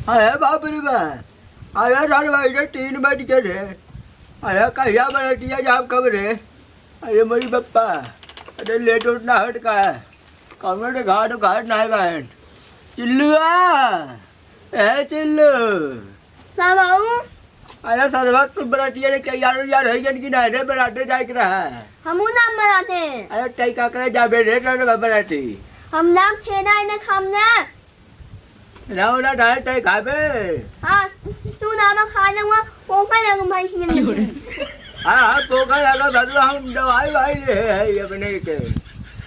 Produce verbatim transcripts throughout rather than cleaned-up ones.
अरे बाप रे बा, अरे रात भाई रे, तीन बज गए रे। अरे कहिया बरतिया जाब कब रे? अरे मोरी बप्पा, अरे लेट उठना हट का है, कमरे घाट घाट ना है बहन। चिल्लुआ, ए चिल्लू। का बाबू? अरे सरवा, कुल बरातिया रे, तैयार उयार होइ गन कि नाहीं रे? बराते जाए के रहा। हमू ना बराते। अरे तै का करे जाबे रे, सरवा बराती? हम ना खेना है ना खाम ना। ना, ना, ना, तै खाबे। हाँ, तू ना, मैं खा लूंगा, पोका लगूं भाई इसमें। हाँ, हाँ, पोका लगा, भरवा, हम दवाई वाई ले है, ये अपने के।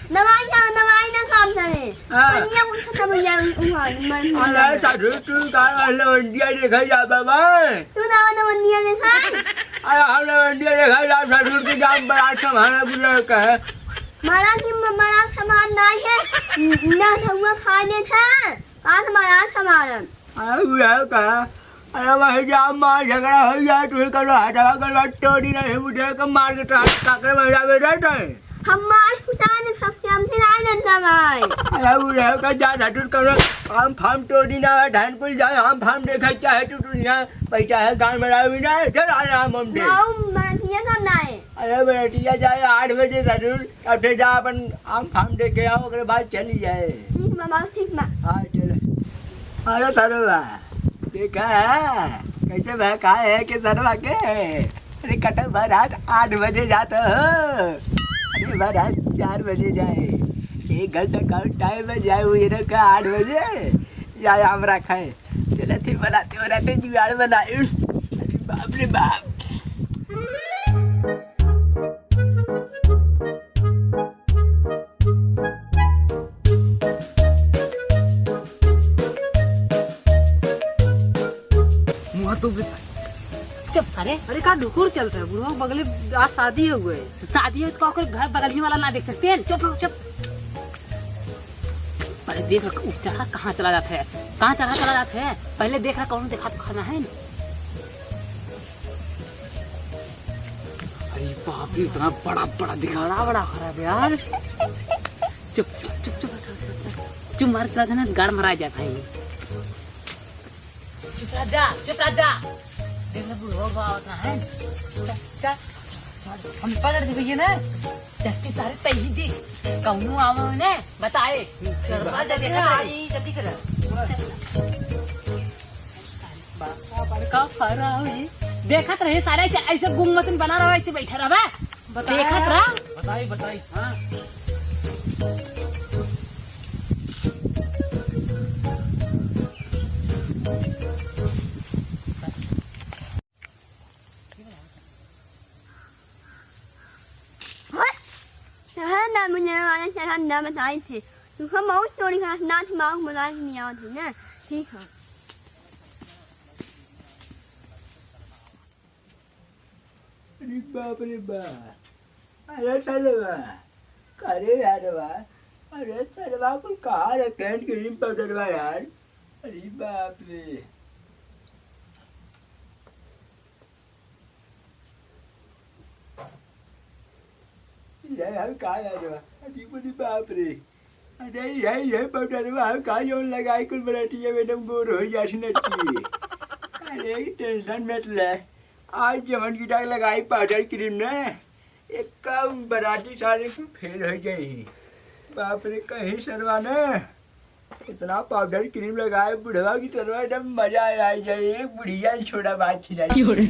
दवाई ना, दवाई ना काम करे। हाँ। पनिया कुल खत्म हो जाए, वहाँ, मर, मर अरे, जाए। साधु, तू का लवंडिया देखा जा, बाबा? तू ना, लवंडिया देखा? अरे, हम लवंडिया देखा जा, साधु, तू जा, बड़ा सामान है, बुला का है। महाराज जी, म-, महाराज सामान ना है, न, न, हुआ खा लेता। का से महाराज सामान है? अरे, बुला का है। अरे भाई, जा मार झगड़ा हो जाए, तू ही करो, हटावा करो, टोरी नहीं, मुझे को मार के तो हाथ काकरे में जावे रहता है। हम मार कुटाने सबके हम खिलाए देता भाई। अरे वो रहो का जा धतुर करो, आम फार्म टोरी ना है, धान कुल जाए, आम फार्म देखा क्या है तू, तू यहाँ पैसा है, गान बनावे भी ना है, चल आ आम हम दे। माऊ, मरतिया सब ना है। अरे बेटिया जाए आठ बजे धतुर, अब फिर जा अपन आम फार्म देख के आओ, ओकरे बाद चली जाए। ठीक बा, बाबू, ठीक बा। हाँ, चलो। अरे सरवा, देखा है? कैसे बा, का है के सरवा के? अरे कटल बा रात आठ बजे जात हो। अरे बा रात चार बजे जाए। एक घंटा कम टाइम में जाए, वो ये का आठ बजे जाए, हमरा खाए। चलो, फिर बनाते बनाते जुगाड़ बनाए। अरे बाप रे बाप। मुँह तो भी सारे। चुप सारे। अरे का ढुकुर चलता है बुढ़वा, बगले आज शादी हो गए। शादी हो तो का ओकर घर बगल ही वाला ना देख सकते हैं? चुप रहो, चुप। अरे देख रहा, उ चढ़ा कहाँ चला जाता है, कहाँ चढ़ा चला जाता है, पहले देख रहा कौन देखा तो खाना है ना। अरे बाप रे, इतना बड़ा बड़ा दिखा रहा, बड़ा खराब यार। चुप, चुप, चुप, चुप, चुप, चुप, चुप मार चला था ना, गाड़ मरा जाता है। चुप रह जा, चुप रह जा। देख ले बुढ़वा बाबा का है। चल, चल। हम पकड़ दे भैया ना। जल्दी सारे तई ही दे। कौनो आवे ने बताए। चल, बात जल्दी कर, आई, जल्दी कर। बाबा बड़का फरा हुई। देखत रहे सारे ऐसे, ऐसे गुम्मतन बना रहा, ऐसे बैठा रहा। बताए देखत यार। रहा। बताई, बताई। हाँ। शहर ना मुझे वाला शहर ना बताई थे। तुमको बहुत चोरी का नाच माउस बना के नहीं आवत है ना। ठीक है। अरे बाप रे बाप। अरे सरवा, अरे यारवा, अरे सरवा, कुल कहाँ रखे हैं क्रीम पाउडरवा यार? अरे बाप रे। ये हम का यारवा? अरे बोली बाप रे। अरे यही, यही पाउडरवा हम का जौन लगाई कुल बरातिया में एकदम गोर हो जात नटी। अरे टेंशन मत ले। आज जवन की डाक लगाई पाउडर क्रीम ने, एक काम बराती सारे कुल फेल हो गई। बाप रे, कहीं सरवा ने इतना पाउडर क्रीम लगाए बुढ़वा की तरह एकदम मजा आ जाए। एक बुढ़िया ही छोड़ा बात छिलाई। क्यों रे?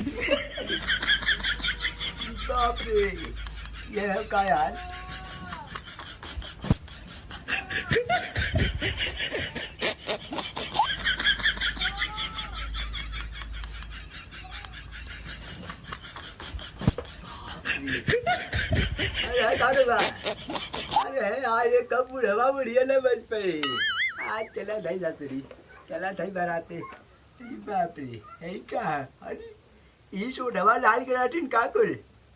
बाप रे, ये है का यार? अरे, का रे बा? अरे, आज ये कब बुढ़वा बुढ़िया न बच पाई। आज चला धाई सासुरी, चला धाई बराते। अरे बाप रे, है का? अरे, ई सोडवा लाल कराटिन का कुल?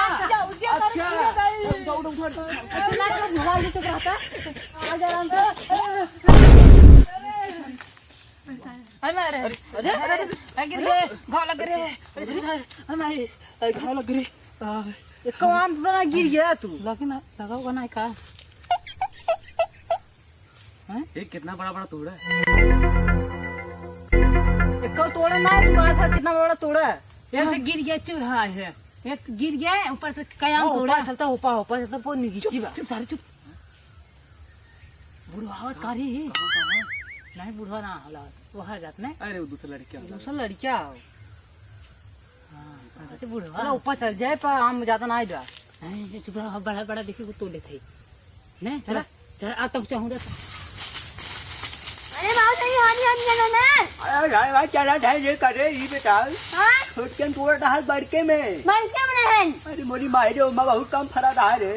अच्छा। उठा, उठा, उठा। अच्छा, उठा, उठा। अच्छा, ना, ना, मोबाइल से चुप रहता। आ जा आराम से। अरे, अरे, अरे, अरे, अरे, गिर गए, घाव लग रहे। अरे, अरे, अरे, माई, अरे, घाव लग रहे। आ, ये कौन बना गिर गया तू? लगे ना, लगा हुआ ना का? हैं? ये कितना बड़ा बड़ा तोड़ा है। एक कल तोड़ा ना है, तू कहा था कितना बड़ा तोड़ा है? एक तो गिर गया, चूल्हा है। एक गिर गया, ऊपर से कयाम हाँ, तोड़ा। ऊपर चलता, ऊपर, ऊपर चलता, वो नीचे चुप, बा। चुप, सारे चुप। बुढ़वा आवत कारी ही। कहाँ, कहाँ? नहीं, बुढ़वा ना होला, वो हर जात में। अरे, वो दूसरा लड़का होला। दूसरा लड़का हो। हाँ, हाँ, तो बुढ़वा। अरे, ऊपर चल जाए, पर हम ज्यादा ना आए बा। नहीं, ये चुप रहो, बड़ा, बड़ा देखिए, वो तोड़ लेते हैं। नहीं, चला, चला, आ, तब चाहूँ तो। अरे, बाबू, सही हानि, हानि, हानि, हानि। अरे, भाई, भाई, चला, ढाई ये करे, ये बेटा। हाँ? छोटकन तोड़ रहा है बड़के में। बड़के में नहीं। अरे, मोरी माई रे, ओमा बहुत कम फरा रहा रे।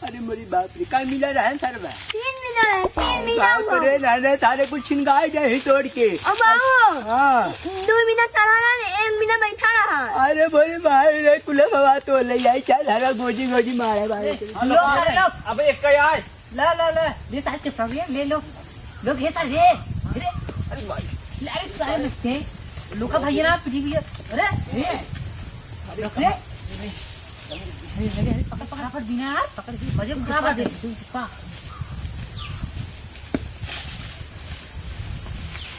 अरे, मोरी बाप रे, कई मिला रहे हैं सर में? तीन मिला रहे, तीन मिला बाप हुआ। रे, नाने, सारे कुछ छिनगाए गए ही तोड़ के। ओ बाबू, हाँ। दो मिनट चला रहा है, एक मिनट बैठा रहा। अरे, मोरी माई रे, कुल बाबा तो ले आई, चल, हरा गोजी, गोजी मारे, मारे। लो, कर लो। अबे, एक का यार। ला, ला, ला, ले सारे चुपचाप, ले, ले लो। लोग ये सारे, अरे, अरे भाई। ले, अरे सारे बच्चे, लोग का भैया ना, पीछे भी, अरे, ये, रख ले। अरे, अरे, अरे, पकड़, पकड़, पकड़, बिना यार, पकड़ के, मजे में खराब आ जाए, तू पा।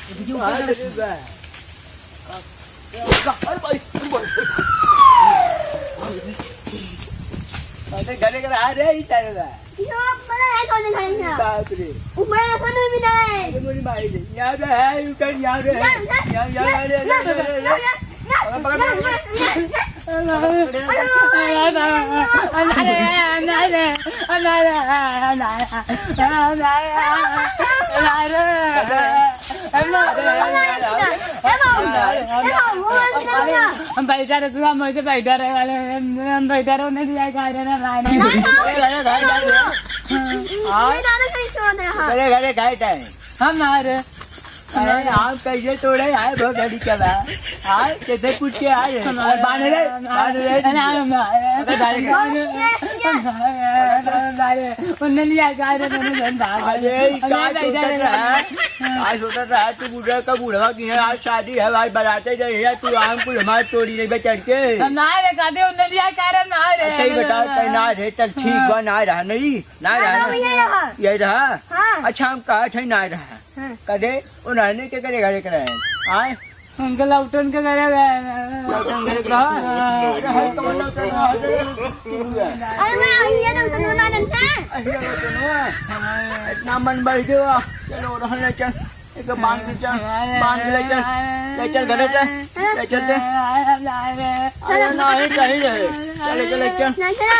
ये वीडियो ऊपर कर। अरे भाई, अरे भाई। अरे, घरे के रहा रे, ई सारे बा। यो, बड़ा है, कौन है घर में? बाप रे। ऊपर रखो, नहीं मिला है। अरे, मोरी माई रे। यहाँ पे है, ऊपर यहाँ पे है। ना, ना, यहाँ, यहाँ, ना, अरे, अरे, ना, अरे, अरे, अरे। ना, पकड़, पकड़, पकड़। ना, ना, ना, ना। हम बैठा रहे, तू हम ऐसे बैठा रहे वाले, हम बैठा रहे, उन्हें दिया, खा रहे ना, खा रहे। नहीं, नहीं। हाँ? घरे, घरे खाए टाइम। हम ना रहे। अरे, हम कैसे तोड़े आए, बहुत घड़ी चला। आए, कैसे पूछ के आए? अरे, बांध रे, बांध रे। अरे, बांध रे। अरे, उन्हें लिया का रे, मैंने जन भाग। अरे, ई का अरे, सोचत इधर रहा? का सोचत रहा तू? बूढ़ा का बूढ़वा की है, आज शादी है भाई, बराते जाए है, तू आम कुल हमार तोड़ी नहीं बे चढ़ के। हम ना रे, कहते उन्हें लिया का रे, ना रे। अच्छा, ई बता, तै ना रे, चल ठीक बा, ना रहा, नहीं, ना रहा ना। ये रहा? हाँ। अच्छा, हम कहा थे ना रहा। हाँ। कदे, उन्हें के करे घरे करे। आए? उनके लौटन के घरे गए। लौटन घरे के रहा? हाँ। अरे, हम तो मतलब तो रहा। अरे, मैं आई है, तुम सुनो ना, नंसा। अरे, सुनो। इतना मन बढ़ गया। चलो, रहने चल। एक बांध के चल। बांध के ले चल। ले चल, घरे चल। ले चल, चल। अरे, नहीं, नहीं रहे। चले, चले, चल। नहीं, चलो।